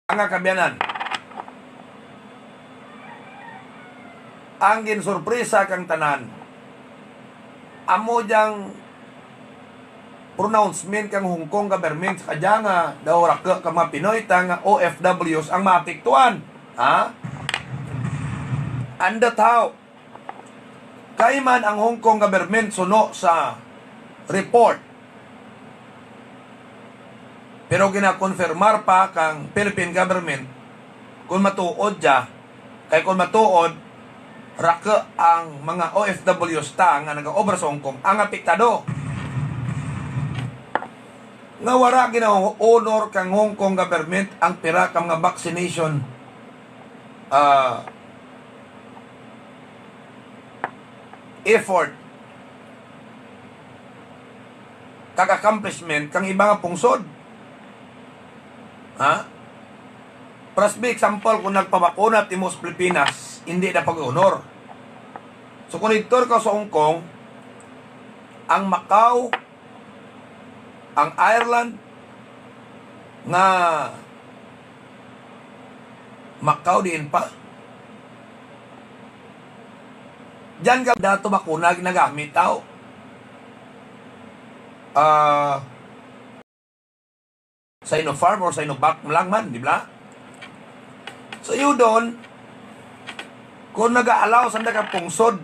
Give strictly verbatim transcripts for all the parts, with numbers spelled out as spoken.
Mga kaabyanan, ang ginsurpresa kang tanan, amo dyang pronouncement kang Hong Kong government sa kadya nga daw raku ka mga Pinoy ta nga O F Ws ang maapektuhan. Ha? Andut haw. Kay man ang Hong Kong government suno sa report. Pero ginakonfirmar pa kang Philippine government kon matuod dya, kay kon matuod, raku ang mga O F Ws ta nga nagaobra sa Hong Kong ang apektado. Nga wara gina-honor kang Hong Kong government ang pira ka mga vaccination, ah, effort kag accomplishment kang iba nga pungsod. Ha? Para sa example, kon nagpabakuna timo sa Pilipinas, indi na pag-honor. So, kon didto ka sa Hong Kong, ang Macau, ang Ireland, nga Macau diin pa. Dyan ka dato bakuna ginagamit tao. Ah, Sinopharm or Sinovac lang man, di bala? So, iyo don, kon naga-allow sanda ka pungsod,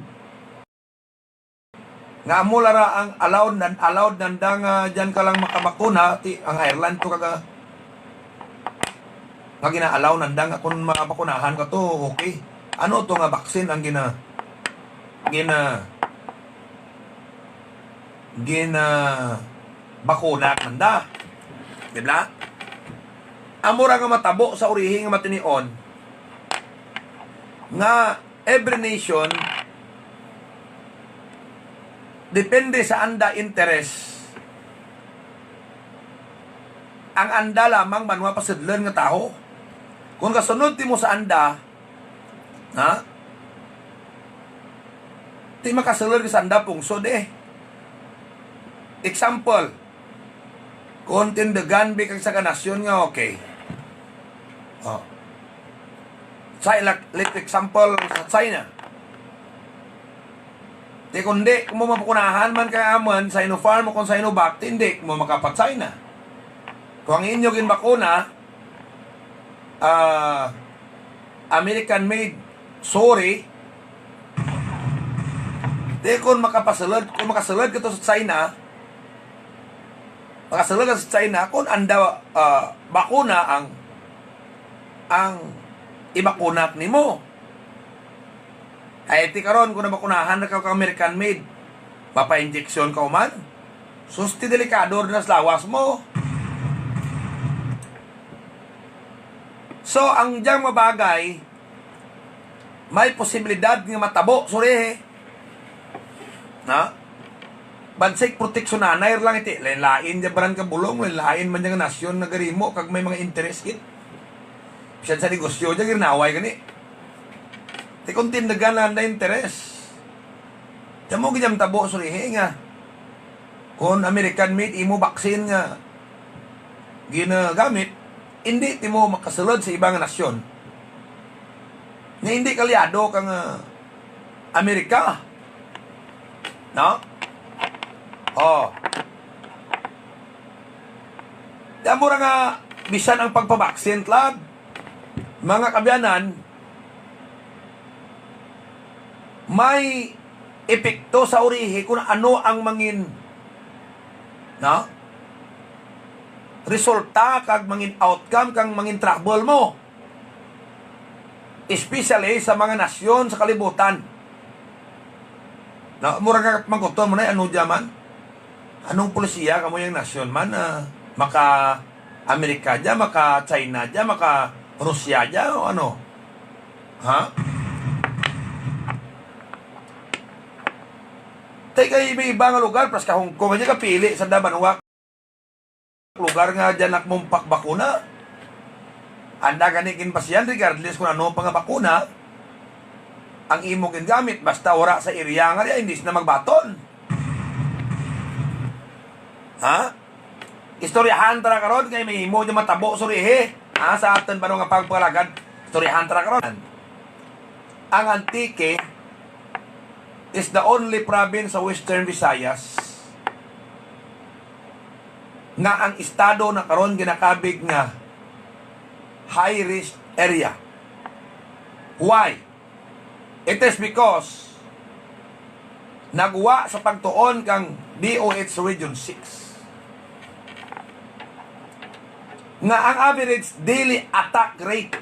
nga amo lang ra ang allowed nan-, allowed nanda nga dyan ka lang makabakuna, ti ang Ireland to kaga, nga gina-allow nanda nga kon mabakunahan ka to, okay. Ano to nga vaccine ang gina-, gina-, gina-, bakuna nanda? Di bala? Amo ra nga matabo sa urihi nga matinion, nga every nation, depende sa anda interes, ang anda lamang banwa pasudlun nga tawo. Kon kasunod timo sa anda, ha? Ti makasulud ka sa anda pungsod e. Example, kon tindugan bi kang isa ka nasyon nga okay. O. Sa ila-, let example sa China. Ti kon indi mo mabakunahan man kang amun, Sinopharm o kon Sinovac, ti indi mo makapa-China. Kon ang inyo ginbakuna, ah, American made, sorry. Ti kon makapasulud, kon makasulud ka to sa China, makasulud ka sa China, kon anda, ah, bakuna ang, ang ibakuna nimo. Ay, ti karon, kon nabakunahan na ka kang American made, mapa-injection ka man. Sus, ti delikado run sa lawas mo. So, ang dyang mga bagay, may posibilidad nga matabo sa urihi. Na? Bansig proteksyonan ra lang iti. Lain-lain dya baran ka bulong, lain-lain man dya nga nasyon nagarimo, kag may mga interes gid. Bisan sa negosyo dya, girinaway gani. Ti kon tindugan lang anda interes. Ti amo gid dya matabo sa urihi nga. Kon American made imo vaccine nga ginagamit, indi timo makasulud sa iba nga nasyon. Nga indi ka alyado kang, ah, Amerika. No? O. Ti amo ra nga bisan ang pagpabaksin tulad, mga kaabyanan, may epekto sa urihi kon ano ang mangin, no? Resulta kag mangin outcome kang mangin travel mo. Especially sa mga nasyon sa kalibutan. No, mura ka mangkuton mo na, ano dya man? Anong polisiya kamo dyang nasyon man, ah, maka-Amerika dya, maka-China dya, maka-Rusya dya, o ano? Ha? Ti kay iba-iba nga lugar, paras ka Hong Kong, dya kapili sanda banwa. Lugar nga dyan ak mo pakbakuna. Anda gani ginbasihan, regardless kon ano pa nga bakuna ang imo gingamit, basta wara sa area nga dya, indi sanda magbaton. Ha? Istoryahan ta ra karon kay mahimo dya matabo sa urihi. Ah, sa atun ba nga pagpangalagad, istoryahan ta ra karon. Ang Antique is the only province sa Western Visayas nga ang estado na karon ginakabig nga high risk area. Why? It is because naggwa sa pagtuon kang D O H Region six nga ang average daily attack rate,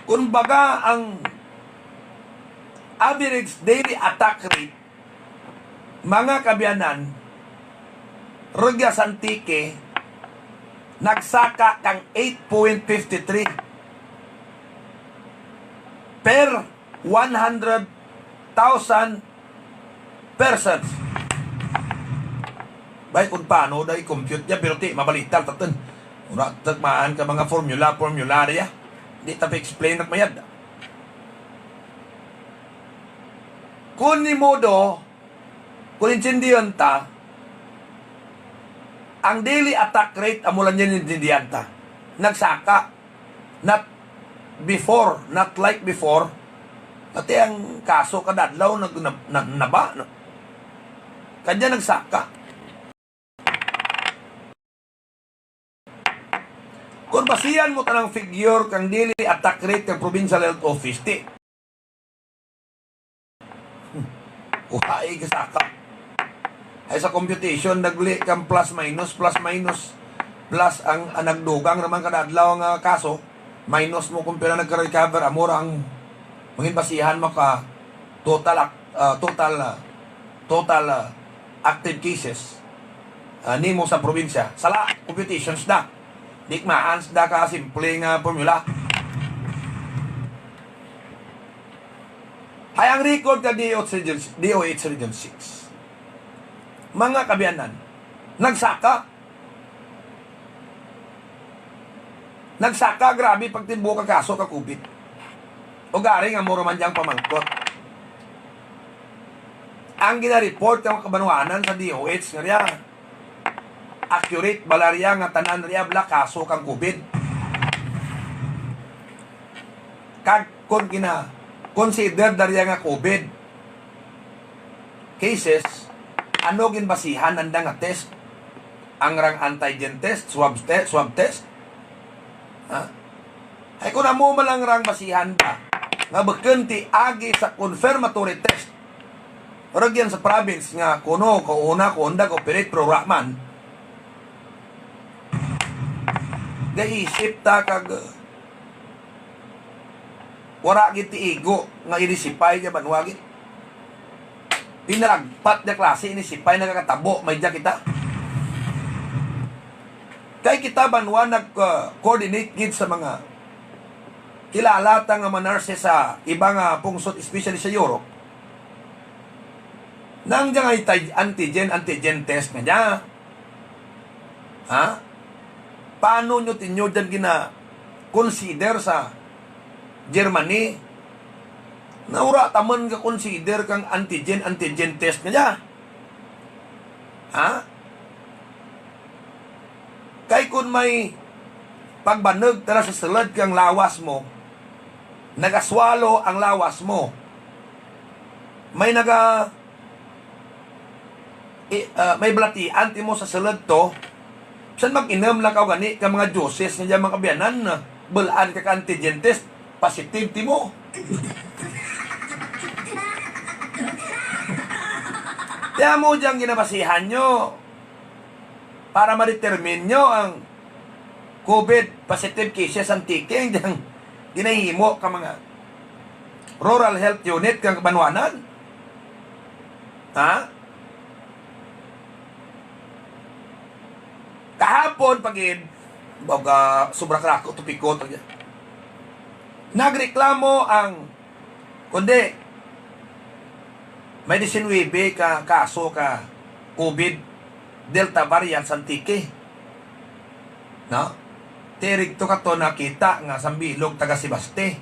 kumbaga, ang average daily attack rate, mga kaabyanan, rugya sa Antique, nagsaka kang eight point fifty three per one hundred thousand persons. Bay, kon paano da i-compute dya, pero ti, mabalita ra tatun. Wara ta maan ka mga formula, formula dya. Di ta pa-explain ra mayad. Kon imo do, kon intindihan ta, ang daily attack rate, amo lang dyan intindihan ta. Nagsaka. Not before, not like before. Ti ang kaso kada adlaw nag-, na-, na-, naba, no? Kadya nagsaka. Kon basihan mo tanang figure kang daily attack rate kang Provincial Health Office, ti. Uhay, gisaka. Hay sa computation, naguli kang plus minus, plus minus. Plus ang, ang nagdugang ra man kada adlaw nga kaso, minus mo kon pira nagka-recover, amo ra ang mangin basihan mo ka total ac-, ah, total, ah, total, ah, active cases, ah, nimo sa probinsya. Sala, computations da. Di maan sa da ka simple nga formula. Hay ang record ka D O H Region, D O H Region six. Mga kaabyanan, nagsaka. Nagsaka, grabe pagtimbo ka kaso ka COVID. Ug ari nga amo ra man dyang pamangkot. Ang gina-report kang kabanwanan sa D O H nga rya, accurate bala rya nga tanan rya bala kaso kang COVID. Kag kon gina-consider da rya nga COVID cases, ano ginbasihan anda nga test? Ang rang antigen test, swab te-, swab test? Ha? Hay kon amo man lang rang basihan da nga bukun ti agi sa confirmatory test. Rugyan sa province nga kuno, kauna, kaunda, ka-operate, pero wara man. Gaisip ta kag wara gid ti igo nga inisipay dya banwa gid. Pinalagpat dya klase inisipay nagakatabo, may dya kita. Kay kita banwa nag, ah, coordinate gid sa mga kilala ta nga mga nurses sa iba nga pungsod, especially sa Europe. Nang dya nga itay-, antigen, antigen test nga dya. Ha? Paano nyo ti nyo dyan gina-consider sa Germany? Na wara taman ga-consider kang antigen, antigen test nga dya. Ha? Kay kon may pagbanug tana sa sulud kang lawas mo, naga-swallow ang lawas mo. May naga-, i-, ah, may balatian timo sa sulud to. Bisan mag-inum lang kaw gani ka mga juices nga dyan mga kaabyanan, bul-an ka ka antigen test, positive timo. Ti amo dyang ginabasihan nyo para ma-determine nyo ang COVID positive cases sa Antique, dyang ginahimo ka mga rural health unit kang kabanwanan. Ha? Kahapon pa gid, baga sobra ka dako topiko to dya. Nagreklamo ang, kundi, may disinuybe ka kaso ka COVID Delta variant sa Antique. No? Ti rugto kato nakita nga sambilog taga Sebaste.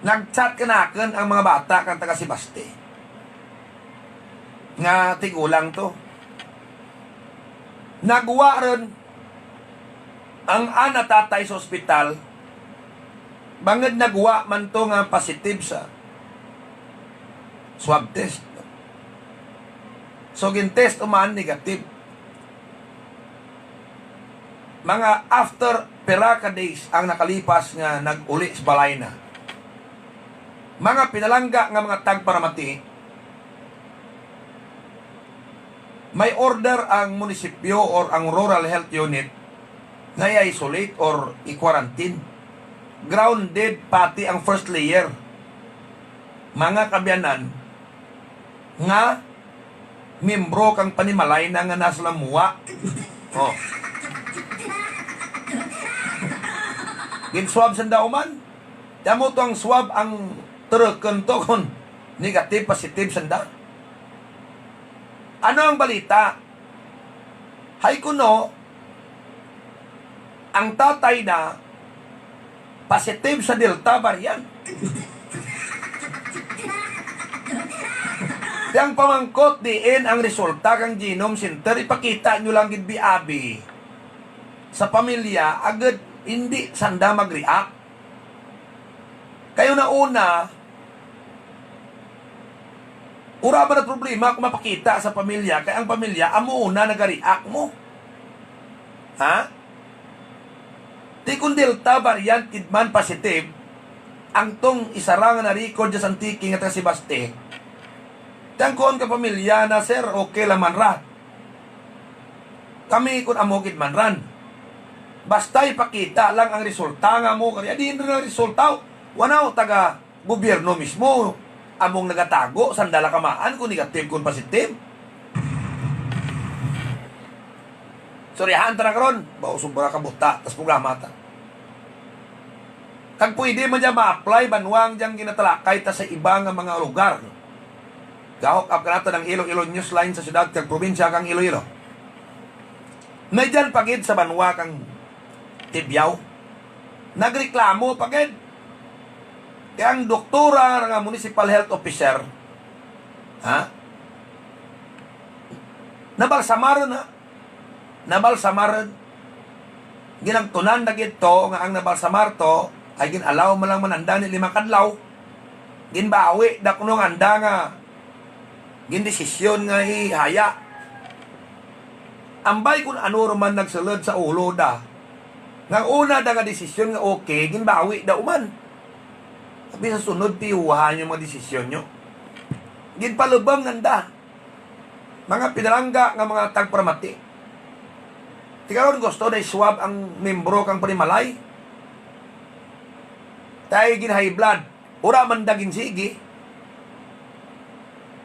Nag-chat kanakun ang mga bata kang taga Sebaste. Nga tigulang to. Naggwa run Ang ana tatay sa ospital, bangud nagwa man to nga positive sa swab test. So, gin-test human negative. Mga after pira ka days ang nakalipas nga nag-uli sa balay na. Mga pinalangga nga mga tagparamati, may order ang munisipyo or ang Rural Health Unit nga i-isolate or i-quarantine. Grounded pati ang first layer. Mga kaabyanan, nga miyembro kang panimalay na nga nasa Lamuwa. O. Gin-swab sanda human. Ti amo to ang swab ang turukun to kon negative, positive sanda. Ano ang balita? Hay kuno, ang tatay na positive sa Delta variant. Ti ang pamangkot, diin ang resulta kang Genome Center? Ipakita nyo lang gid abi-abi sa pamilya, agud indi sanda mag-react. Kay una-una, wara man daw problema kon mapakita sa pamilya, kay ang pamilya amo una naga-react mo. Ha? Ti kon Delta variant gid man positive, ang tong isara nga na-record dya sa Antique nga taga Sebaste, ti ang kuon ka pamilya na, sir, okay lang man ra. Kami kon amo gid man ran. Basta ipakita lang ang resulta nga amo kari, diin ran ang resulta. Wara na taga gobyerno mismo, among nagatago, sanda lang kamaan kon negative, kon positive. Istoryahan ta na karon, baw sobra ka buta, tas programa ta. Kag pwede man dya ma-apply, banwa, dyang ginatalakay ta sa iba nga mga lugar. Ga-hook up kanata ang Iloilo Newsline sa syudad kag probinsya kang Iloilo. May dyan pa gid sa banwa kang Tibiao. Nagreklamo pa gid. Kay ang doktora nga municipal health officer, ha? Nabalsamar na. Nabalsamar. Ginagtunan da gid to nga ang nabalsamar to, hay gin-allow man lang man anda ni lima ka adlaw. Ginbawi da kuno ang anda nga gindesisyon nga ihaya. Ambay kon ano ra man nagsulud sa ulo da. Nga ang una da nga desisyon nga okay, ginbawi da human. Abi sa sunod, tiyuhan nyo mga desisyon nyo. Ginpalubang nanda. Mga pinalangga nga mga tagparamati. Ti karon gusto na i-swab ang miyembro kang panimalay. Ti gin-high blood. Wara man da ginsigi.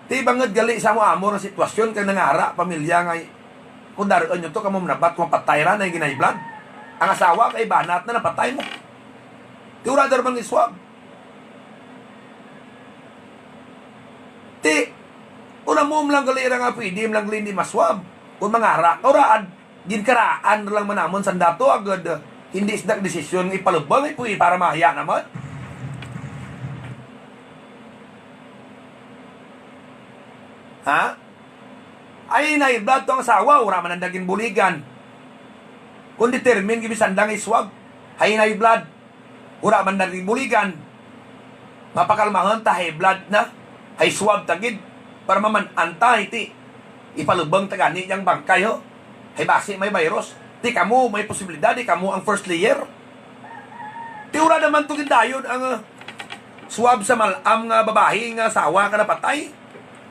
Ti bangud gali sa amo-amo nga sitwasyon kay nangara pamilya nga kon dar-un nyo to, kamo manabat kon mapatay ra, na gin-high blood. Ang asawa kay banat na, napatay mo. Ti wara da man gi-swab. Ti, kon amo man lang gali ra nga pwede man lang gali indi ma-swab. Kon mangara ka, wara ad, ginkaraan ra lang man namon sanda to, agud, hindi sanda desisyon nga ipalubang, eh, pwede para mahaya naman. Ha? Hay high blood to ang asawa, wara man nanda ginbuligan. Kon determine gid sanda nga i-swab, hay high blood. Wara man da ginbuligan. Mapakalmahun ta high blood na. Hay swab ta gid. Para maman-an ta, hay ti ipalubang ta gani dyang bangkay, ho. Hay basi may virus. Ti kamo may posibilidad, ti kamo ang first layer. Ti wara da man to gindayon ang, ah, swab sa mal-am nga babayi nga asawa ka napatay.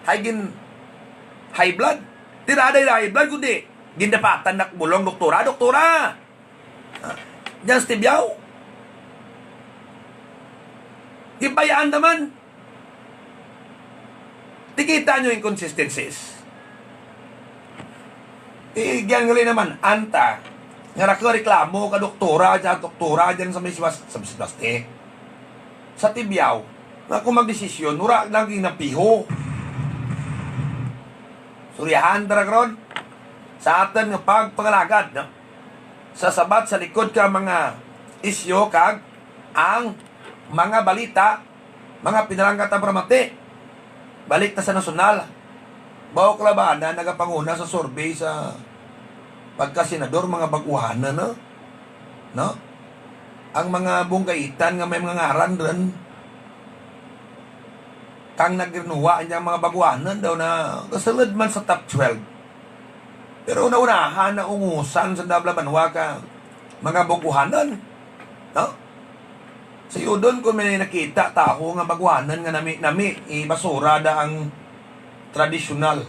Hay gin-high blood. Ti wara da high blood, kundi gindapatan na bulong doktora, doktora. Ah, dyan sa Tibiao. Ginbayaan naman. Ti kita nyo inconsistencies. Ti gyan gali naman, anta. Nga ra ka reklamo ka doktora, dyan doktora, dyan sa may Sibas-, sa Sebaste. Sa Tibiao. Nga kon magdesisyon, wara lagi napiho. Istoryahan ta ra karon. Sa atun nga pagpangalagad, no? Sa sabat sa likod ka mga isyu kag ang mga balita, mga pinalangga tagparamati. Balik ta sa nasyonal. Baw ka la ba na nagapanguna sa survey sa pagkasenador, mga bag-uhan na, no? no? Ang mga bungkaitan nga may mga ngaran run, kang nagrinuwa niyang mga baguhanan daw na gasulud man sa top twelve. Pero naunahan, naungusan sa Dabla Banwa ka mga baguhanan, no? Sayudon kon may nakita tawo nga baguhanan nga nami-nami, ibasura da ang tradisyonal.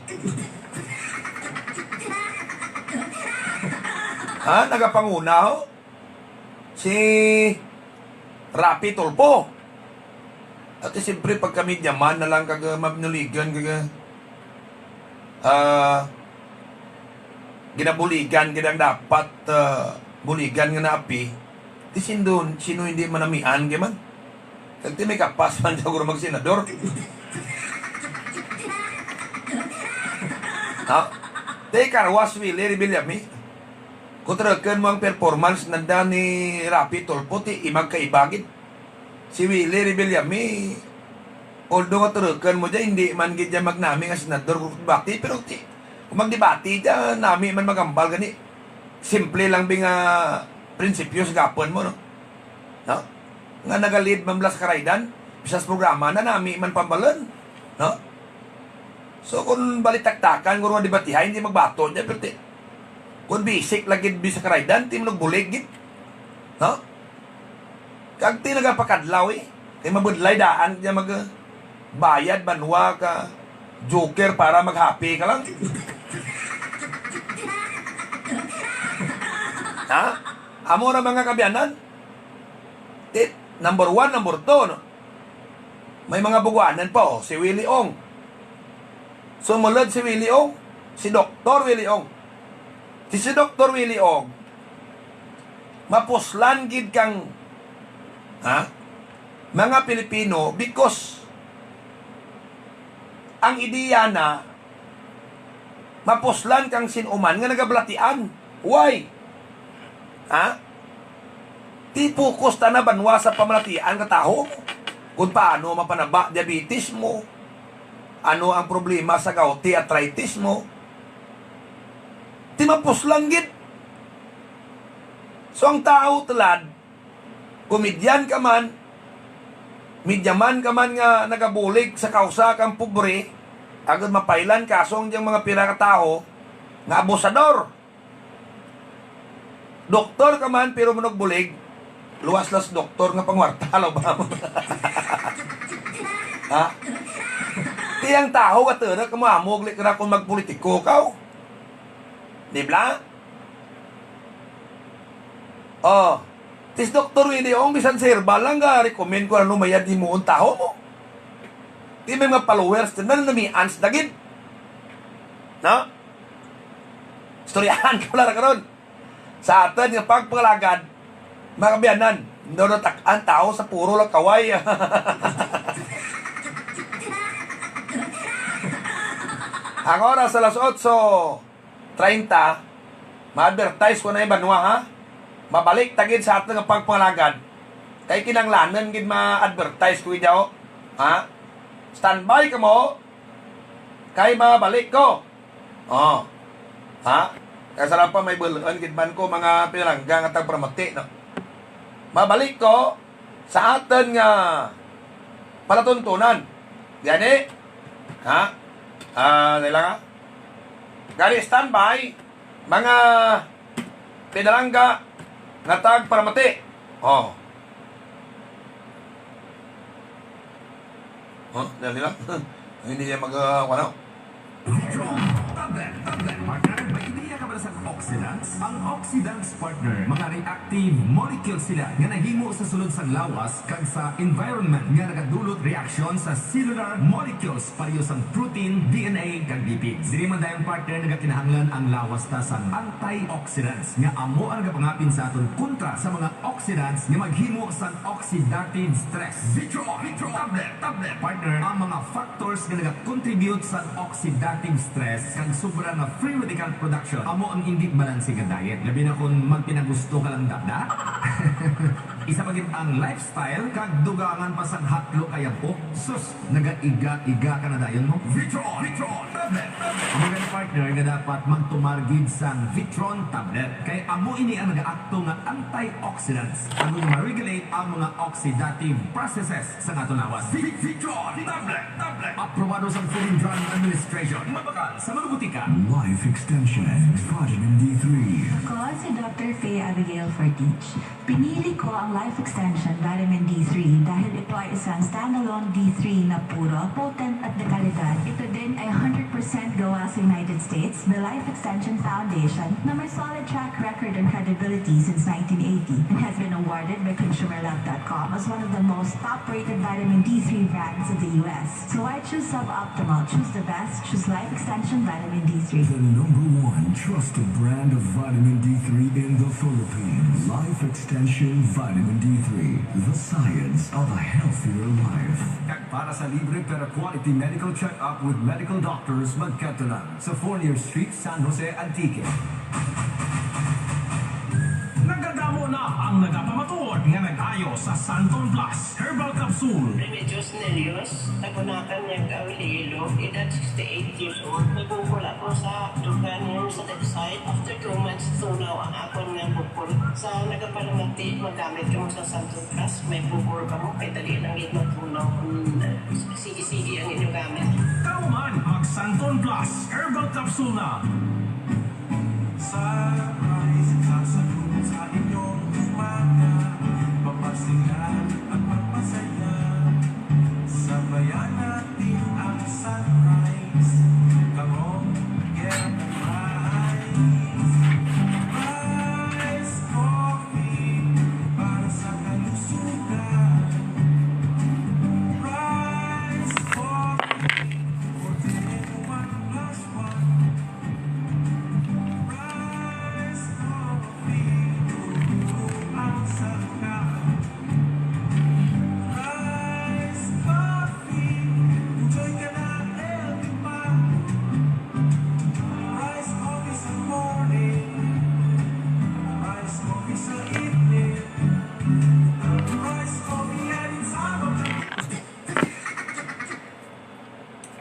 Ha, nagapanguna ho? Si Raffy Tulfo. Ti siyempre pagka-media man na lang kag, ah, mabuligan kag, ah, ginabuligan gid ang dapat, ah, buligan nga naapi. Ti sin-o, sin-o indi manamian kay man. Kag ti may kapas man siguro magsenador. Ha? Ti karwas Willie Revillame. Kon turukun mo ang performance nanda ni Raffy Tulfo, ti magkaiba gid. Si Willie Revillame, although nga turukun mo dya, indi man gid dya magnami nga senador, bati, pero ti, kon magdebate dya, nami man maghambal gani. Simple lang bi nga prinsipyo sa gapon mo, no? No? Nga naga-lead man bala sa karaydan, bisan sa programa na, nami man pambalun, no? So, kon balitaktakan, kon nga debatihay, indi magbato dya, pero ti, kon basic lagi bi sa karaydan, ti manugbulig gid. No? Kag ti nagapakadlaw, eh. Kay mabudlay daan dya mag-, bayad banwa ka joker para mag-happy ka lang. Ha? Amo ra mga kaabyanan. Ti, number one, number two, no? May mga baguhanan pa, oh, si Willie Ong. Sumulud si Willie Ong, si Doktor Willie Ong. Ti si Doktor Willie Ong, mapuslan gid kang, ha? Mga Pilipino, because ang ideya na mapuslan kang sin-o man nga nagabalatian. Why? Ha? Ti focus tana banwa sa pamalatian ka tawo. Kon paano mapanaba diabetes mo. Ano ang problema sa gouty arthritis mo. Ti mapuslan gid. So, ang tawo tulad, komedyan ka man, media man ka man nga nagabulig sa kawsa kang pobre, agud mapailan kaso ang dyang mga pira ka tawo nga abusador. Doktor ka man, pero manugbulig, luwas lang sa doktor nga pangwarta, law ba mo? Ha? Ti ang tawo gaturuk kamo amo, gali kara kon magpolitiko kaw. Di bala? Oh, ti si Doktor Willie Ong, bisan sa herbal lang ga-recommend kon ano mayad himuon tawo mo. Ti may mga followers, ti nanamian sa dagit. No? Istoryahan ko lang ra karon. Sa atun nga pagpangalagad, mga kaabyanan, daw natak-an tawo sa puro lang kaway. Ang oras, alas otso treinta, ma-advertise ko na ang banwa, ha? Mabalik ta gid sa atun nga pagpangalagad. Kay kinahanglanun gid ma-advertise ko dya, ha? Standby kamo. Kay mabalik ko. Oh. Ha? Kay sarang pa may bul-un gid man ko, mga pinalangga nga tagparamati, no? Mabalik ko sa atun nga palatuntunan. Gani? Ha? Ah, dali lang, ha? Gani, standby, mga pinalangga nga tagparamati. Oh. Huh? Dali lang. Hindi yan mag, ah, ano? Vitro tablet, tablet. Partner, may ideya ka ba sa oxidants? Ang oxidants, partner, mga reactive molecules sila nga nahimo sa sulod sa lawas kag sa environment nga nagadulot reaksyon sa cellular molecules, pareho sang protein, D N A, kag lipids. Diri man dayon, partner, nagakinahanglan ang lawas ta sang antioxidants nga amo ang nagapangapin sa atun kontra sa mga oxidants nga maghimo sang oxidative stress. Vitro, Vitro, tablet, tablet. Partner, ang mga factors nga nagacontribute sa oxidative stress kag sobra nga free radical production amo ang indi balanse nga diet. Labi na kon magpinagusto ka lang, da, da? Isa pa gid ang lifestyle kag dugangan pa sang hatlo ka yab-ok. Sus, nagaiga-iga ka na dayon mo. Vitron, Vitron, tablet, tablet. Amo gani partner nga dapat magtumar gid sang Vitron tablet. Kay amo ini ang nagaakto nga antioxidants. Amo nga ma-regulate ang mga oxidative processes sang aton lawas. Vi-, Vitron, tablet, tablet. Aprobado sang Food and Drug Administration. Mabakal sa mga botika. Life Extension Vitamin D three. Ako si Doctor Faye Abigail Fortich. Pinili ko ang Life Extension Vitamin D three dahil ito ay isang standalone D three na puro, potent at dekalidad. Ito din ay hundred percent gawa sa United States. The Life Extension Foundation, na may solid track record and credibility since nineteen eighty and has been awarded by consumer lab dot com as one of the most top-rated vitamin D three brands of the U S. So why choose suboptimal? Choose the best. Choose Life Extension Vitamin D three. The number one trusted brand of vitamin D three in the Philippines. Life Extension Vitamin D three, the science of a healthier life. Kag para sa libre pero quality medical check-up with medical doctors, magkadto lang sa Fournier Street, San Jose, Antique. Nagadamo na ang nagapamatuod nga nag-ayo sa Santon Plus Herbal Capsule. Remedios Nelios, Tagunakan, Yag-aw, Iloilo, edad sixty-eight years old. May bukol ako sa duga niyan sa left side. After two months, tunaw ang akon nga bukol. Sa nagapalamati, magamit kamo sa Santon Plus, may bukol kamo, kay dali lang gid matunaw. Hmm, sige-sige ang inyo gamit. Kamo man, mag Santon Plus Herbal Capsule na. Sunrise, sasabot sa inyong umaga, pampasikat at pampasaya. Sabayan natin ang sunrise, come on, get up and rise. Rise Coffee, para sa kalusugan. Rise Coffee, for ten in one plus one. Rice Coffee, tugtog ang sangkap. Rice Coffee, enjoy ka na, healthy pa. Rice Coffee sa morning, Rice Coffee sa evening, Rice Coffee added sa afternoon.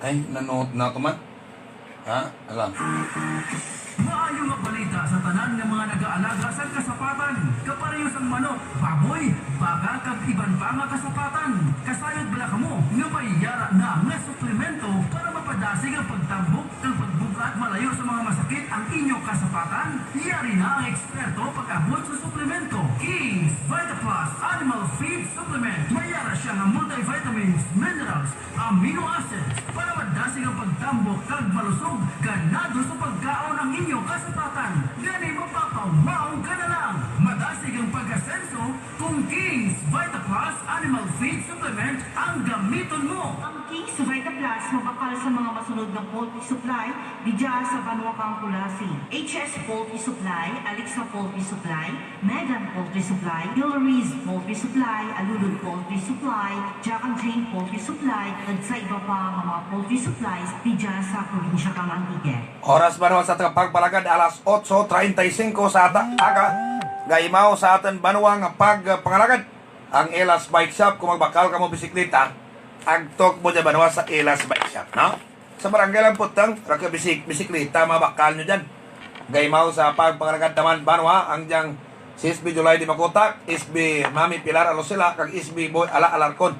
Ay, nanuot na ko man. Ha? Ala. Maayo nga balita sa tanan nga mga nagaalaga sa kasapatan, kapareho sang manok, baboy, baka, kag iban pa nga kasapatan. Kasayod bala kamo nga may yara na nga suplemento para mapadasig ang pagtambok kag pagbug-at malayo sa mga masakit ang inyo kasapatan? Yari na ang eksperto pag-abot sa suplemento. King's Vita Plus Animal Feed Supplement. May yara siya nga multivitamins, minerals, amino acids para madasig ang pagtambok kag malusog ganado sa pagkaon ang inyo kasapatan. Gani mapapa-wow ka na lang. Madasig ang pag-asenso kung King's Vita Plus Animal Feed Supplement ang gamiton mo. Ang King's Vita Plus mabakal sa mga masunod nga poultry supply didya sa banwa kang Culasi. H S Poultry Supply, Alexa Poultry Supply, Megan Poultry Supply, Hillary's Poultry Supply, Alulod Poultry Supply, Jack and Jane Poultry Supply, kag sa iba pa nga mga poultry supplies didya sa probinsya kang Antique. Oras banwa sa atun pagpangalagad, alas otso treinta y cinco sa atun aga. Gaimaw sa atun banwa nga pagpangalagad ang Elas Bike Shop. Kon magbakal kamo bisikleta, agto kamo dya banwa sa Elas Bike Shop, no? Sa barangay lang pud tang, raka bisik-, bisikleta mabakal nyo dyan. Gaimaw sa pagpangalagad taman banwa, ang dyang si S B July Dimacuta, S B Mami Pilar Alosela, kag S B Boy Ala Alarcon.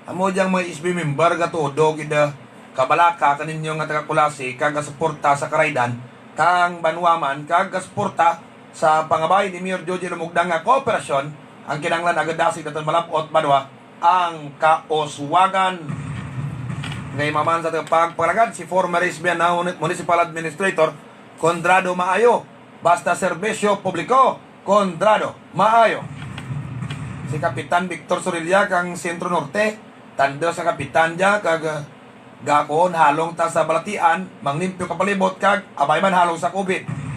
Amo dyang mga S B member gatudo gid, ah, kabalaka kaninyo nga taga-Culasi, kag gasuporta sa karaydan kang banwa man, kag gasuporta sa pangabay ni Mayor Joji Lumugdang nga kooperasyon, ang kinahanglan agud dasig natun malab-ot banwa ang kauswagan. Gaimaw man sa atun pagpangalagad si former S B Anao Municipal Administrator, Conrado Maayo. Basta serbisyo publiko, Conrado Maayo. Si Kapitan Victor Sorilla kang Centro Norte, tandus nga kapitan dya, kag, ah, gahapon halong ta sa balatian, manglimpyo kang palibot kag abay man halong sa COVID.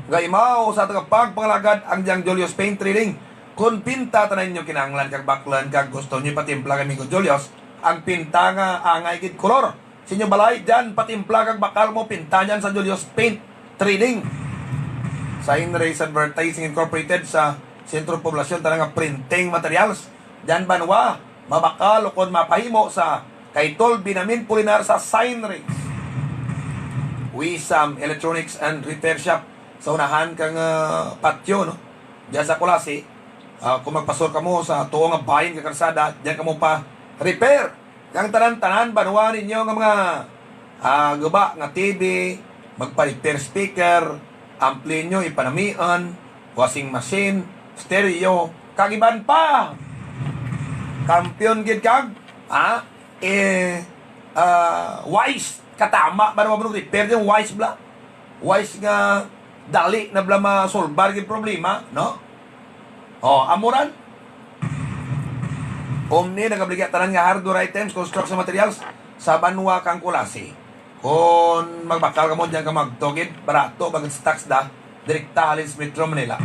Gaimaw sa atun pagpangalagad ang dyang Julius Paint Trading. Kon pinta tanan inyo kinahanglan kag baklun kag gusto nyo ipatimpla kay Amigo Julius, ang pinta nga angay gid kolor sa inyo balay, dyan patimpla kag bakal mo pinta dyan sa Julius Paint Trading. Sa Henry's Advertising Incorporated sa sentro poblasyon, tanan nga printing materials. Dyan banwa, mabakal ukon mapahimo sa Kaitol Binamin Pulinar sa Sign Race. Wisam Electronics and Repair Shop sa unahan kang, ah, patio, no? Dyan sa Culasi, ah, kon magpasur kamo sa tuo nga bahin ka karsada, dyan kamo pa-repair. Kang tanan-tanan banwa ninyo nga mga, ah, guba nga T V, magpa-repair speaker, ampli ninyo ipanamian, washing machine, stereo, kag iban pa. Kampiyon gid kag, ah, eh, ah, wise, katama banwa bro, repair dyan, wise bala. Wise nga dali na bala masolbar gid problema, no? O, amo ran. Omni nagabaligya tanan nga hardware items, construction materials sa banwa kang Culasi. Kon magbakal kamo dyan kamo agto gid, barato, baga stocks da, direkta halin sa Metro Manila.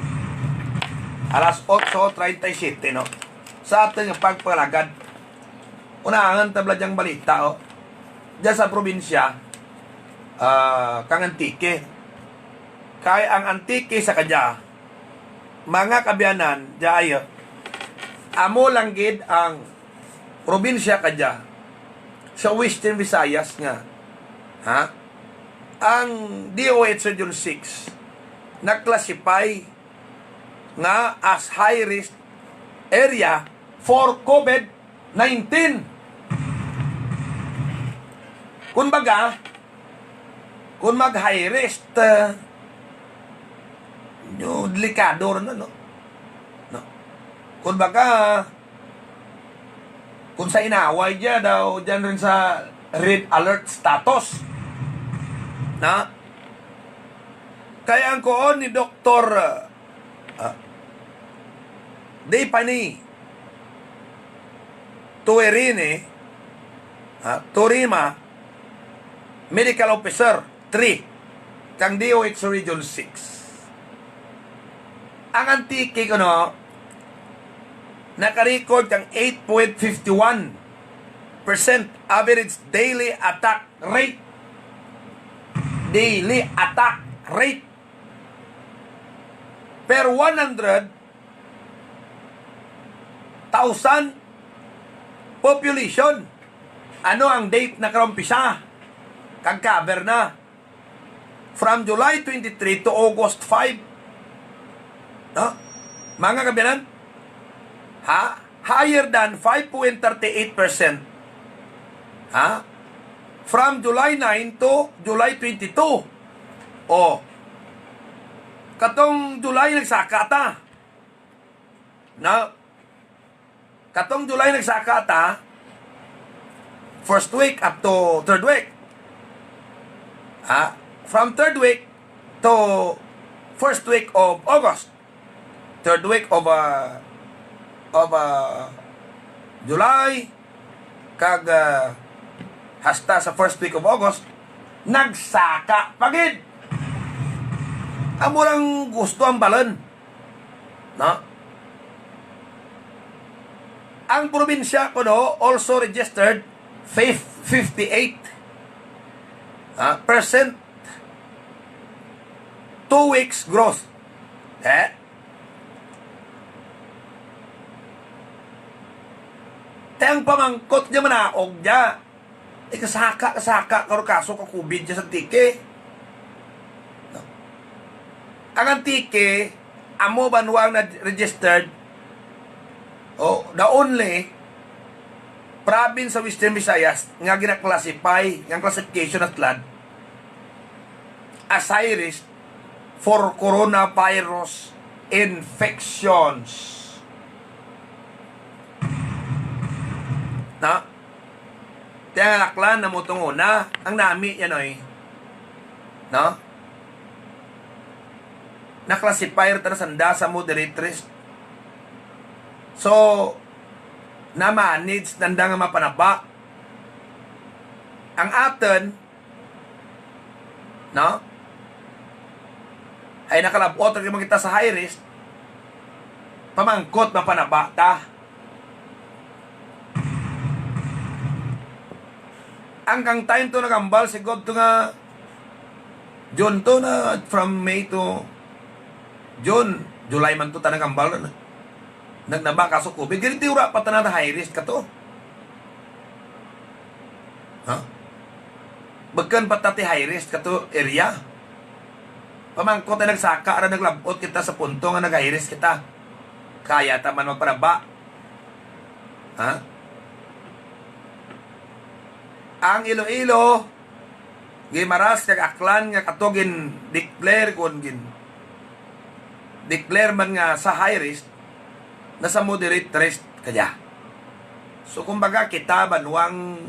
Alas otso treinta y siete, no? Sa atun nga pagpangalagad, unahan ta bala dyang balita, o. Dyan sa probinsya, ah, kang Antique. Kay ang Antique sa kadya, mga kaabyanan, dya ay, amo lang gid ang probinsya kadya sa Western Visayas nga, ha? Ang D O H Region six, na-classify nga as high risk area for COVID nineteen. Kumbaga, kon mag-high risk, ah, nyo, delikado run na, no? No? Kumbaga, kon sa inaway dya daw, dyan run sa red alert status. Na? Kay ang kuon ni Doktor, ah, Depani Tuerini, ah, Turima, Medical Officer three, kang D O H Region six. Ang Antique kuno, naka-record kang eight point fifty one percent average daily attack rate. Daily attack rate per one hundred thousand population. Ano ang date na karumpisa? Kag cover na. From July twenty-three to August five. No? Mga kaabyanan? Ha? Higher than five point thirty-eight percent. Ha? From July nine to July twenty-two. O. Katong July nagsaka ta. Na, katong July nagsaka ta, first week up to third week. Ha? From third week to first week of August. Third week of, ah, of, ah, July, kag, ah, hasta sa first week of August, nagsaka pa gid. Amo rang gusto hambalun. No? Ang probinsya kuno also registered fif-, fifty-eight, ah, percent two weeks growth. Eh? Ti ang pamangkot dya manaog dya. Eh, kasaka, kasaka, karo kaso ka COVID dya sa Antique. Ang Antique, amo banwa ang na-registered, o, the only province sa Western Visayas nga gina-classify, nga classification na tulad as high risk for coronavirus infections. Na? Ti ang Aklan, amo tong una, ang nami dyan, oy. No? Na-classify run tana sanda sa moderate risk. So, na-manage nanda nga mapanaba. Ang atun, no? Hay nakalab-ot run gid man kita sa high risk, pamangkot mapanaba ta. Ang kang time to naghambal, sigod to nga June to na, from May to June, July man to tana nag-ambal run. Nagnaba kaso COVID. Gani ti wara pa tana high risk kato. Ha? Bukun pa ta ti high risk kato area. Pamangkot ay nagsaka ra, naglab-ot kita sa punto nga nag-high risk kita. Kaya ta man magpanaba. Ha? Ang Iloilo, Guimaras kag Aklan nga kato gin-declare kon gin-declare man nga sa high risk, nasa moderate risk kadya. So, kumbaga, kita banwang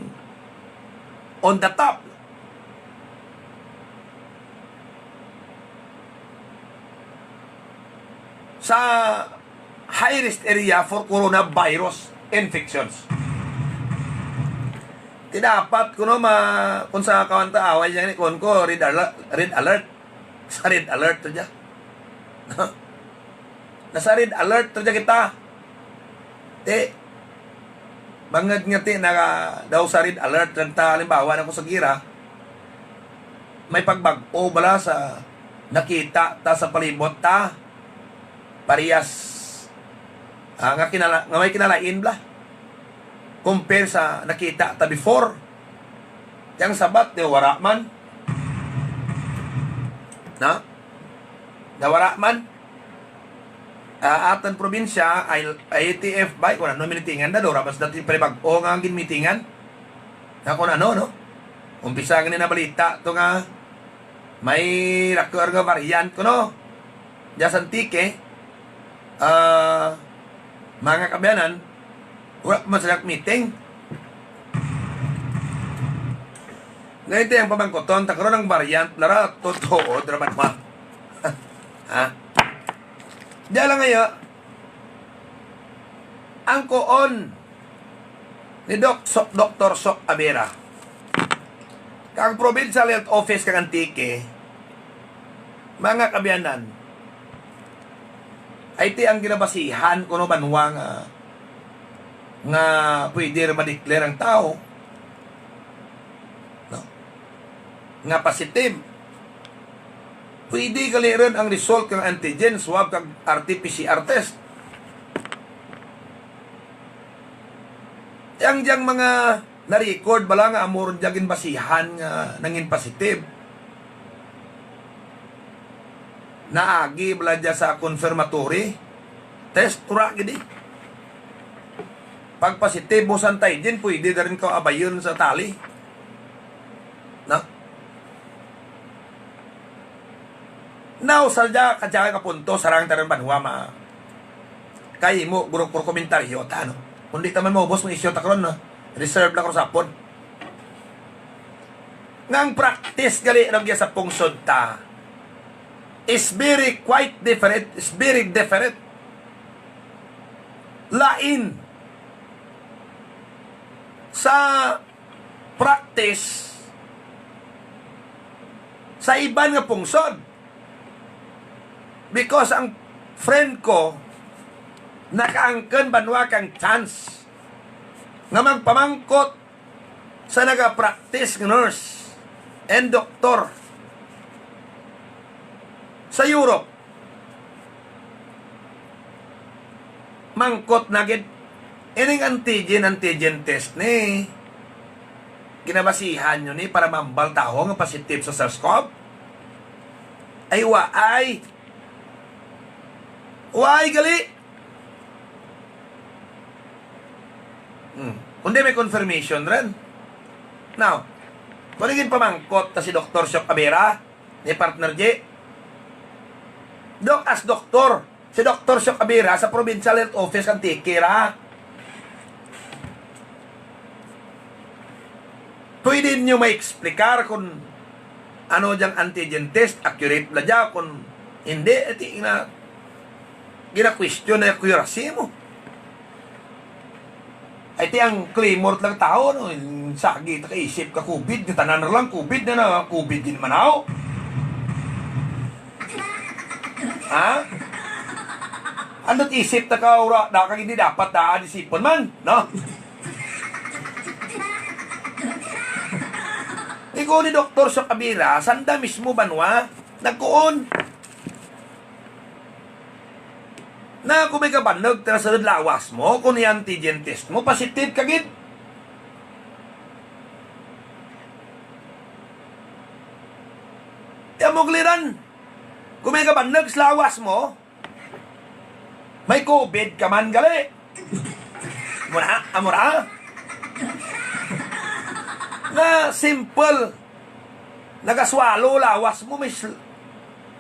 on the top. Sa high risk area for coronavirus infections. Ti dapat kuno ma, kon sa kawan ta away dyan, kon ko red alert, red alert. Sa red alert to dya. Nasa red alert to dya kita. Ti, bangud nga ti na daw sa red alert run ta, halimbawa na kon sa gira, may pagbag-o bala sa nakita ta sa palibot ta. Parehas, ah, nga kinala-, nga may kinalain bala compare sa nakita ta before. Ti ang sabat, ti wara man. Na? Ti wara man. Ah, atun probinsya, I-, I T F ba, kon ano minitingan da, daw ra bala sa dati panibag-o nga ginmitingan. Nga kon ano, no? Umpisa gani nabalita to nga may raku nga variant kuno. Dya sa Antique, ah, mga kaabyanan, wara pa man sila meeting. Nga ti ang pamangkuton ta karon, ang variant bala ra, totoo ra ba? Ha? Dya lang gaya, ang kuon ni Doc So-, Doktor Soc Abera kang Provincial Health Office kang Antique, mga kaabyanan, ay ti ang ginabasihan kuno banwa nga, nga pwede ra ma-declare ang tawo, no? Nga positive. Pwede gali run ang result kang antigen swab kag R T P C R test. Ang dyang mga na-record bala nga amo run dya ginbasihan nga nangin positive. Naagi bala dya sa confirmatory test, wara gid. Pag positive mo sa antigen, pwede da run kaw abayun sa tali. No? Now, sa dya, kadya ka punto, sarang ta run banwa ma-, kay imo, guro, guro komentaryo ta, no? Kon di ta man maubos ang isyu ta karon, no? Reserve lang ko sa hapon. Nga ang practice gali rugya sa pungsod ta is very quite different, is very different. Lain sa practice sa iban nga pungsod. Because ang friend ko, nakaangkon banwa kang chance nga magpamangkot sa naga-practice nga nurse and doktor sa Europe. Mangkot na gid. Ining antigen, antigen test ni, ginabasihan nyo ni para mambal tawo nga positive sa SARS-CoV? Ay, waay. Waay gali. Hmm. Kundi may confirmation run. Now, kon ginpamangkot ta si Doktor Soc Abera, ni partner G. Dok, as doktor, si Doktor Soc Abera sa Provincial Health Office kang Antique ra. Pwede nyo ma-explicar kon ano dyang antigen test, accurate bala dya, kon hindi, ti gina-, gina-question na accuracy mo. Ay, ti ang clamor lang tawo, no? Sagi ta ka isip ka COVID, nga tanan ra lang COVID na na, COVID gid man aw. Ha? Andut isip ta ka, wara, da ka gid dapat da, isipon man, no? Igo ni Doktor Soc Abera, sanda mismo banwa, nagkuon. Ah, kon may kabanhag tana sa lawas mo, kon i-antigen test mo, positive ka gid. Ti amo gali ran. Kon may kabanhag sa lawas mo, may COVID ka man gali. Amo ra, amo ra. Nga simple. Naga-swallow lawas mo, may sl-,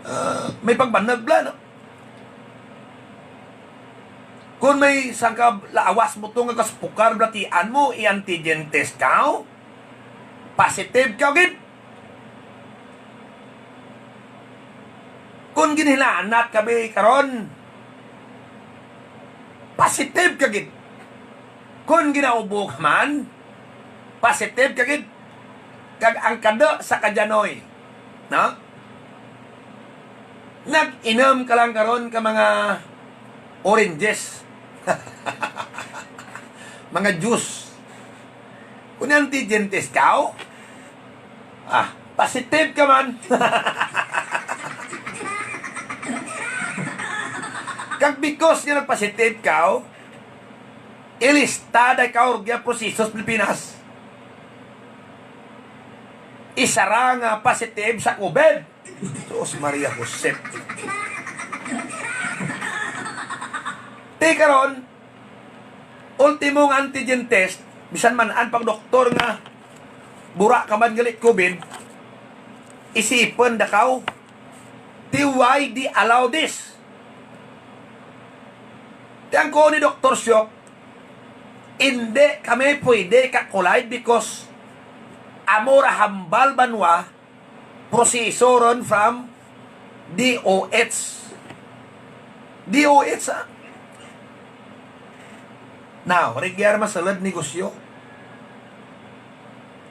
ah, may pagbanhag bala, no? Kon may sangka lawas mo to nga kaspukar balatian mo, i-antigen test kaw, positive kaw gid. Kon ginhilanat kami karon, positive ka gid. Kon ginaubo ka man, positive ka gid. Kag ang kado sa kadya, Noy, no? Nag-inum ka lang karon ka mga oranges. Mga juice. Kon antigen test kaw, ah, positive ka man. Kag because nga nag-positive kaw, ilista da kaw rugya proseso sa Pilipinas. Isara nga positive sa COVID. Sus Maria Josep. Ti karon, ultimo nga antigen test, bisan man-an pa kang doktor nga bura ka man gali COVID, isipun da kaw, ti why they allow this? Ti ang kuon ni Doktor Syok, indi kami pwede ka-collide because amo ra hambal banwa, proseso run from D O H. D O H, ah. Now, rugya ra masulud negosyo.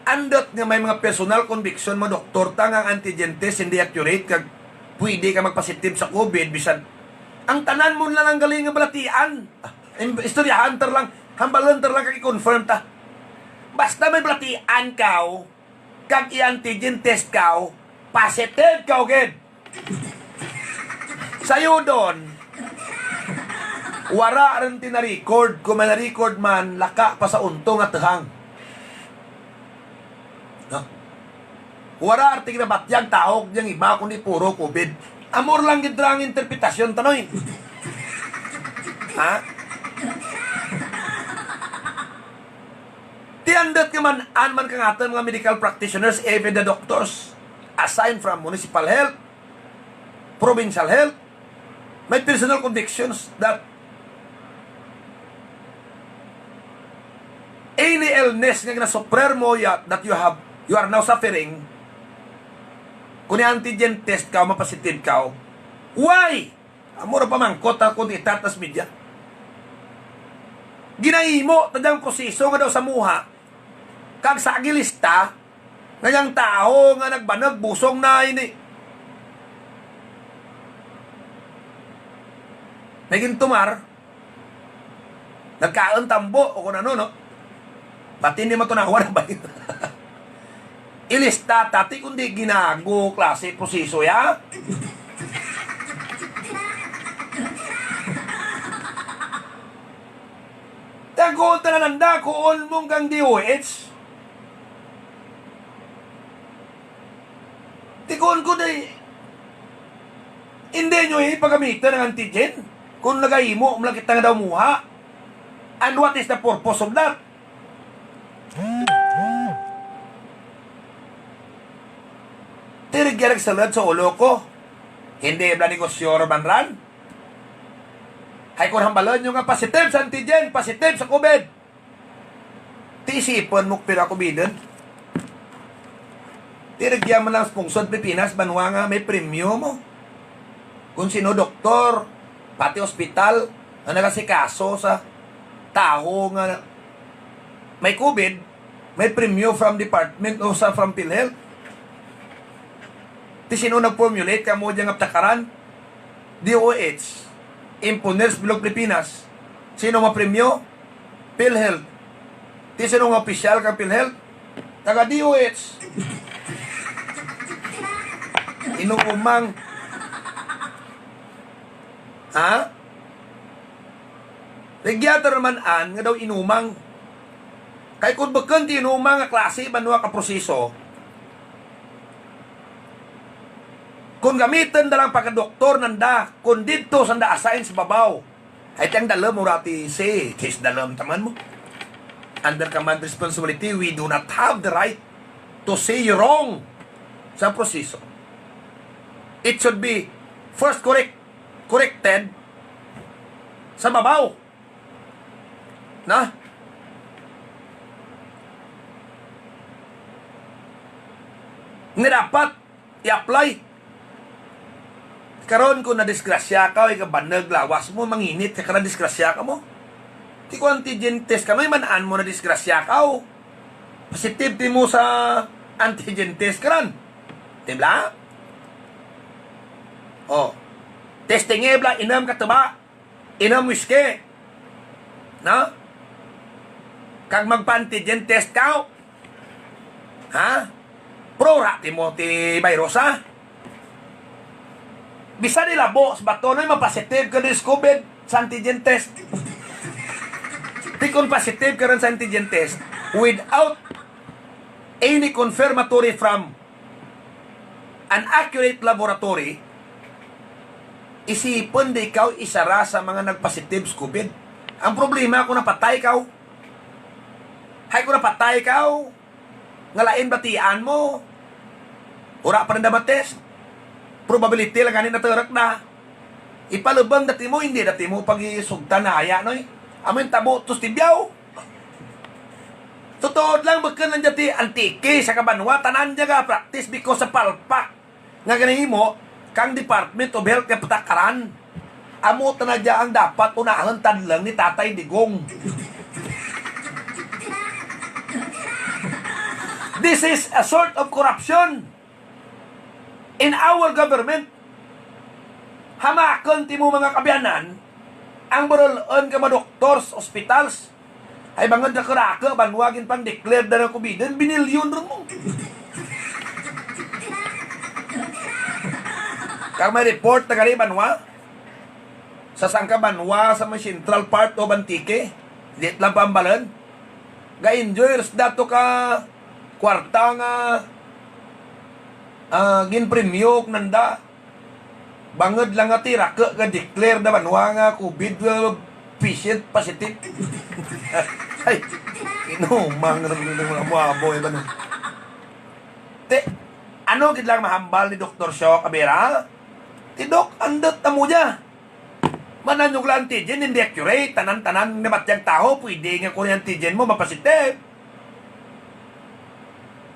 Andut nga may mga personal conviction mga doktor ta nga ang antigen test indi accurate kag pwede ka mag-positive sa COVID, bisan ang tanan mo na lang gali nga balatian. Ah, im-, istoryahan ta ra lang, hambalun ta ra lang kag i-confirm ta. Basta may balatian kaw, kag i-antigen test kaw, positive kaw gid. Sayudon, wara run ti na-record, kon may na-record man, laka pa sa unto nga tuhang. No? Wara run ti ginabatyag tawo dyang iba, kundi puro COVID. Amo ra lang gid ra ang interpretasyon ta, Noy. Ha? Ti andut nga man-an man kangatun mga medical practitioners, even the doctors, assign from municipal health, provincial health, may personal convictions that any illness nga ginasuffer mo, ya, that you have, you are now suffering, kon i-antigen test kaw, ma-positive kaw. Why? Amo ra pamangkot ta kon ita ta sa media. Ginahimo ta dyang proseso nga daw samuha, kag sa gilista nga dyang tawo nga nagbanhag, busong na ini. May gintumar. Nagkaun tambo o kon ano, no? Pati indi matunawan ang bay. Ilista ta ti kundi ginago klase proseso ya. Ti ang kuon tanan anda, kuon mo kang D O H. Ti kuon ko di, indi nyo ipagamita ang antigen kon nagahimo man lang kita nga daw muha. And what is the purpose of that? Ti rugya nagsulud sa ulo ko. Indi bala negosyo ra man ran. Hay kon hambalun nyo nga positive sa antigen, positive sa COVID. Ti isipun mo pira COVID-un. Ti rugya man lang sa pungsod Pilipinas, banwa nga may premyo mo. Kon sin-o doktor, pati ospital, nga nagasikaso sa tawo nga may COVID, may premyo from department o sa from PhilHealth. Ti sin-o nag-formulate kang amo dya nga ptakaran? D O H, imponer sa bilog Pilipinas. Sin-o mapremyo? PhilHealth. Ti sin-o nga opisyal kang PhilHealth? Taga D O H. Inuumang. Ha? Rugya tana man-an nga daw inumang. Kay kon bukun ti inumang nga klase banwa ka proseso, kon gamitun da lang pagkadoktor nanda, kon didto sanda assign sa babaw. Hay ti ang dalum wara ti say, ti sa dalum taman mo. Under command responsibility, we do not have the right to say wrong sa proseso. It should be first correct, corrected sa babaw. Na? Nga dapat i-apply. Karon kon nadisgrasya kaw, ikabanug lawas mo, manginit ka, nadisgrasya kamo. Ti kon antigen test kamo, man-an mo nadisgrasya kaw. Positive timo sa antigen test karon. Di bala? O. Testingi bala, inum ka tuba. Inum whisky. No? Kag magpa-antigen test kaw. Ha? Pero wara timo ti virus, ha? Bisan ilabo sa bato, no, mapositive ka run sa COVID sa antigen test. Ti kon positive ka run sa antigen test, without any confirmatory from an accurate laboratory, isipun da ikaw isara sa mga nagpositive sa COVID. Ang problema kon napatay kaw. Hay kon napatay kaw, nga lain batian mo, wara pa nanda ma-test. Probability lang gani naturuk na. Ipalubung da timo, indi da timo pagisugtan na haya, noy. Amo intabo to sa Tibiao. Tutuod lang, bukun lang dya ti Antique saka banwa, tanan dya ga-practice because sa palpak nga ginahimo kang Department of Health kay patakaran. Amo tana dya ang dapat unahun tadlung ni Tatay Digong. This is a sort of corruption in our government. Hamakun timo mga kaabyanan, ang barul-un ka mga doktor sa hospitals, hay bangud raku-raku banwa ginpang-declare da nga COVID-un, binilyon run mo. Kag may report na gani banwa, sa sangka banwa sa may central part of Antique, di lang pa hambalun, ga-enjoy run sanda to ka kwarta nga, ah, ginpremyo kananda. Bangud lang nga ti raku ga-declare da banwa nga COVID, uh, patient positive. Ay, inumang run nga mga amo-amo, eh, banwa. Ti, ano gid lang mahambal ni Doktor Syo Cabera? Ti, Dok, andut amo dya. Man-an nyo lang antigen, indi accurate, tanan-tanan nga batyang tawo, pwede nga kon antigen mo, mapositive.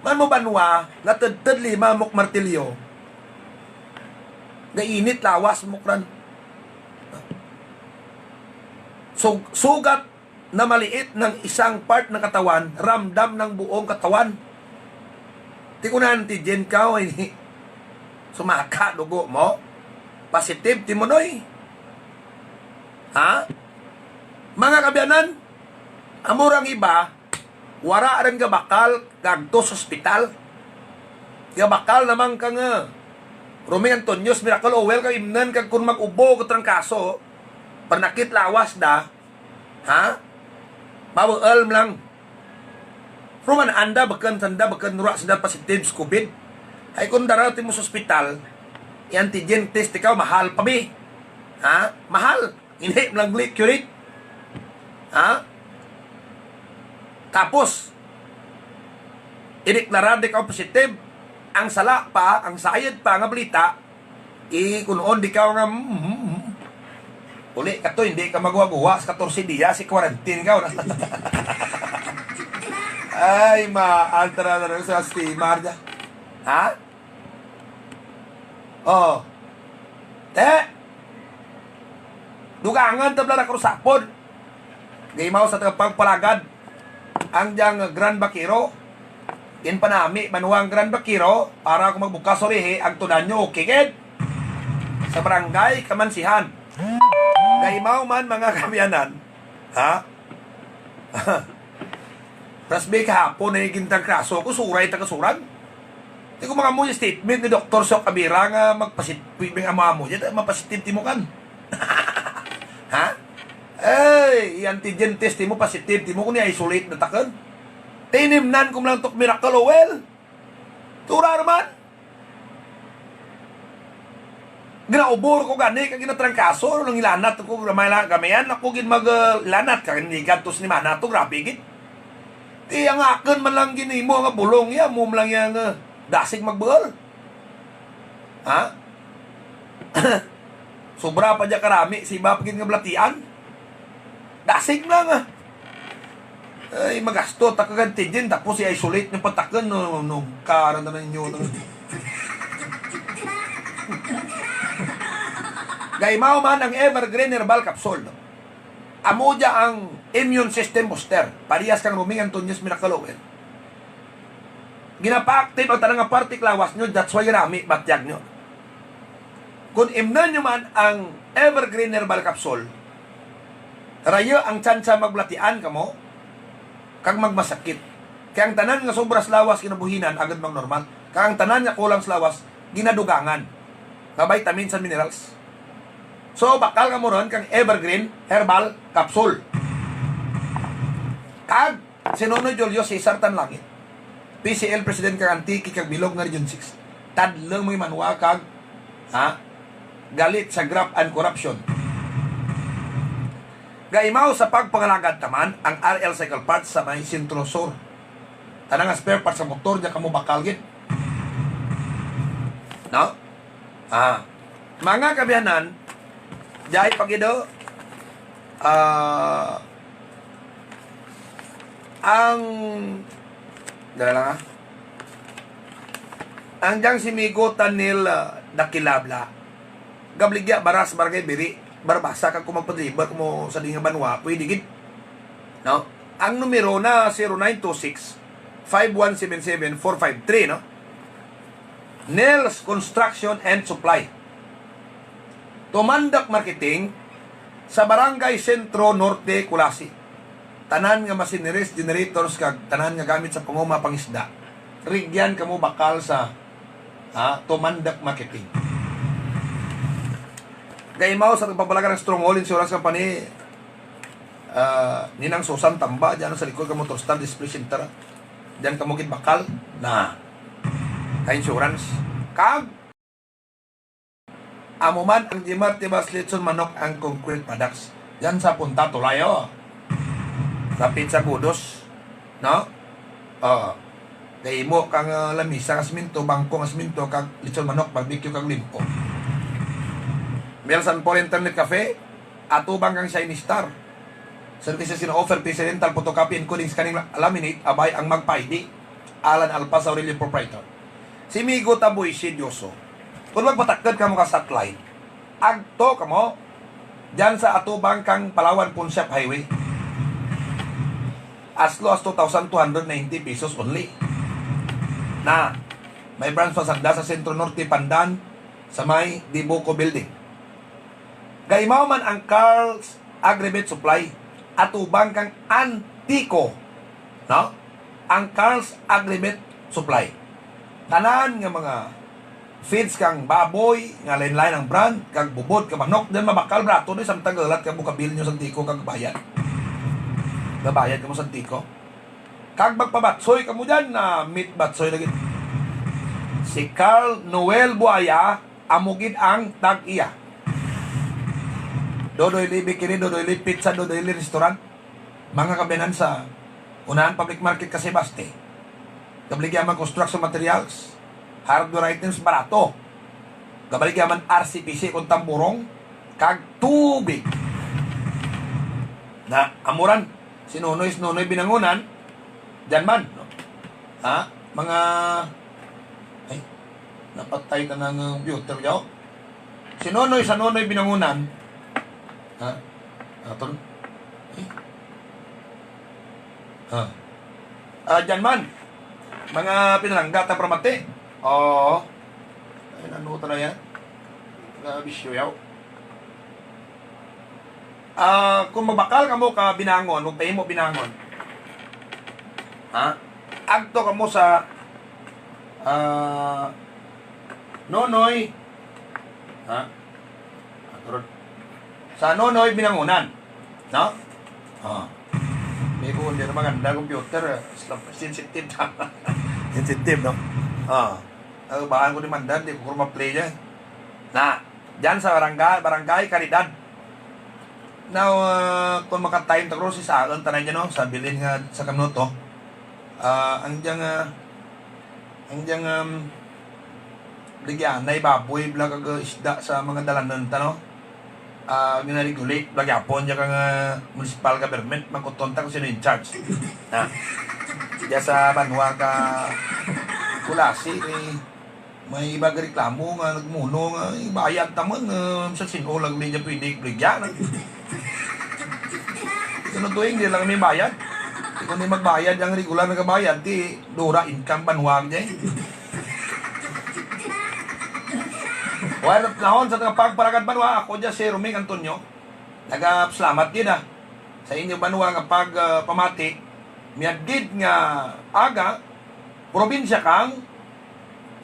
Man mo banwa, natudtud lima mo ka martilyo. Gainit lawas mo kran. Sug-, sugat na maliit ng isang part ng katawan, ramdam ng buong katawan. Ti kon antigen kaw, ini, sumaka dugo mo, positive timo, noy. Ha? Mga kaabyanan, amo ra ang iba, wara run gabakal gaagto sa ospital. Gabakal na man kang, eh, Romy Antonio's Miracle Oil kag imnun kag kon mag-ubo ka trangkaso, panakit lawas da, ha? Mabuul man lang. Pero man-an da, bukun sanda, bukun wara sanda positive sa COVID. Hay kon dara timo sa ospital, i-antigen test ikaw, mahal pa bi. Ha? Mahal. Indi man lang buli curate. Ha? Tapos, ideklara da ikaw positive. Ang sala pa, ang sayud pa nga balita, i-kun-on da ikaw nga, mm, mm, mm. Uli kato, indi ka maguwa-guwa sa katorse diyas, i-quarantine kaw. Ay, maan tana sa sistema dya. Ha? O. Te. Dugangun ta bala ra karusapon. Gaimaw sa tagapagpalagad. Ang dyang Grand Vaquero. Ginpanami banwa ang Grand Vaquero para kon magbukas urihi, agtudan nyo, okay gid. Sa barangay Kamansihan. Gaimaw man, mga kaabyanan. Ha? Ras bi kahapon ay gintrangkaso ko, suray ta kasuran. Ti kon makaamo dya statement ni Doktor Syo Cabera nga magpasit-, amo-amo dya, mapositive timo kan. Ha? Ay, i antigen test timo positive, timo kon i-isolate na takun. Tinimnan ko man lang to ka Miracle Oil. Tura ra man. Ginaubor ko gani, kag ginatrangkaso, nang ilanat ko, gamay lang, gamayan ako gid mag, ah, lanat, kag gid to sinimana to, grabe gid. Ti ang akun man lang ginimo nga bulong ya, amo man lang ya nga, ah, dasig magbuul. Ha? Sobra pa dya karami, sa iba pa gid nga balatian. Dasig lang, ah. Ay, magasto ta kag antigen, tapos i-isolate n'yo pa takun, no, no, karan na ninyo, no. Gaimaw man ang Evergreen Herbal Capsule, no? Amo dya ang immune system booster, parehas kang Roming Antonio's Miracle Oil. Ginapa-active ang tanan nga parte ka lawas n'yo, that's why rami batyag n'yo. Kon imnon n'yo man ang Evergreen Herbal Capsule, rayo ang tsansa magbalatian kamo, kag magmasakit. Kay ang tanan nga sobra sa lawas ginabuhinan, agud magnormal. Kag ang tanan nga kulang sa lawas, ginadugangan. Nga vitamins and minerals. So, bakal kamo run kang Evergreen Herbal Capsule. Kag si Nonoy Julio Cesar Tanlangit, P C L President kang Antique kag bilog nga Region six. Tadlung mga banwa kag, ha, galit sa graft and corruption. Gaimaw sa pagpangalagad ta man ang R L Cycle Parts sa may Centro Sur. Tanan nga spare parts sa motor, dyan kamo bakal gid. No? Ah. Mga kaabyanan, dya pa gid, ah, ang, dali lang, ah. Ang dyang si Migo Tanil, ah, Dakilabla. Gabaligya, Baras, Barangay Biri, Barbaza, kag kon magpa-deliver kamo sa dya nga banwa, pwede gid. No? Ang numero na zero nine two six, five one seven seven, four five three, no? Nels Construction and Supply. Tumandok Marketing sa Barangay Centro Norte, Culasi. Tanan nga machineries, generators, kag tanan nga gamit sa panguma, pangisda. Rugyan kamo bakal sa, ha, Tumandok Marketing. Gaimaw sa pagpabalagan ang Stronghold Insurance Company, ah, Ninang Susan Tamba, dyan sa likod kang Motor Star Display Center. Dyan kamo gid bakal na ka-insurance. Kag amo man ang Jimar Tibas Lechon Manok and Concrete Products. Dyan sa punta tulay, o. Lapit sa Kudos. No? O. Gahimo kang, ah, lamisa nga semento, bangko nga semento, kag lechon manok, barbecue, kag liempo. Mel San Paul Internet Cafe, atubang kang Shiny Star. Services gina-offer, P C rental, photocopy, encoding, scanning, la-, laminate, abay ang magpa-I D. Alan Alpaz Aurelio, proprietor. Si Migo Taboy Sidioso. Kon magpatakud kamo ka satellite, agto kamo dyan sa atubang kang Palawan Punshop Highway. As low as two thousand two hundred ninety pesos only. Na, may branch pa sanda sa Centro Norte, Pandan, sa may Dibuco Building. Gaimaw man ang Carl's Agrivet Supply, atubang kang Antico, no? Ang Carl's Agrivet Supply. Tanan nga mga feeds kang baboy, nga lain-lain ang brand, kag bubod, kag manok, dyan mabakal, barato, dyan, samtang gahulat kamo ka bill n'yo sa Antico, kag gabayad. Gabayad kamo sa Antico. Kag magpabatsoy kamo dyan, na meat batsoy lagi. Si Carl Noel Buaya, amo gid ang tag-iya. Dodoy Lee Bakery, Dodoy Lee Pizza, Dodoy Lee Restaurant. Mga kaabyanan, sa unahan public market kang Sebaste. Gabaligya man construction materials, hardware items, barato. Gabaligya man R C P C kon tamburong, kag tubig. Na, amo ran, si Nonoy, si Nonoy Binangunan, dyan man, no? Ha? Mga, ay, napatay ka ng computer, yaw. Si Nonoy, sa Nonoy Binangunan. Ha? Aton? Eh? Ha? Ah, dyan man. Mga pinalangga ta pramati. Oo. Ay, ano ta na yan? Nabisyo, yaw. Ah, kon magbakal kamo ka binangon, magpahimo binangon. Ha? Agto kamo sa, ah, Nonoy. Ha? Agto run. Sa Nonoy Binangunan. No? Ah. May ko, hindi na maganda computer, eh. Sensitive. Sensitive, no? Ah. Ang bahan ko demandar, di ko ma-play dyan. Na, dyan sa barangay, Barangay Caridad. Now, ah, kon maka-time ta, Cruz, isaun ta na dyan, no? Sa bilin nga, sa kamnuto. Ah, ang dyang, ah, ang dyang, um, baligya anay baboy, bala kag isda sa mga dalanan ta, no? Ah, gina-regulate, bala gihapon dyan kang, ah, municipal government, mangkuton ta kon sin-o in charge. Na. Dyan sa banwa ka Culasi, eh, may iba gareklamo nga nagmuno nga, eh, bayad ta man, eh, sa sin-o lang di dyan pwede baligya, na. Sunod tuig, di lang kami bayad. Di kon di magbayad, ang regular nga bayad, ti dura income banwa dyan. Well, nahon sa tagapagpalagad banwa, ako dyan si Roming Antonio. Nagasalamat gid, ah, sa inyo banwa nga pag, ah, pamati. Mayad gid nga aga, probinsya kang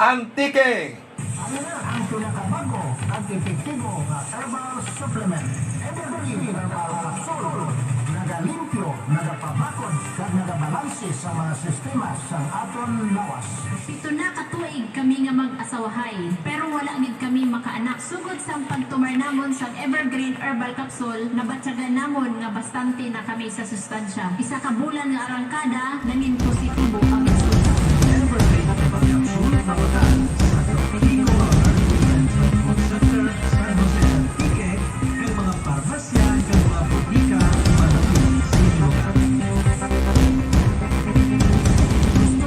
Antique. Ano na ang pinakabag-o kag epektibo nga herbal supplement? Evergreen Herbal Capsule. Nagalimpyo, nagapabakod, kag nagabalanse sa mga sistema sang aton lawas. Pito na ka tuig kami nga mag-asawahay, pero wala gid kami makaanak. Sugod sang pagtumar namon sang Evergreen Herbal Capsule, nabatyagan namon nga bastante na kami sa sustansya. Isa ka bulan nga arangkada, nangin positibo kami.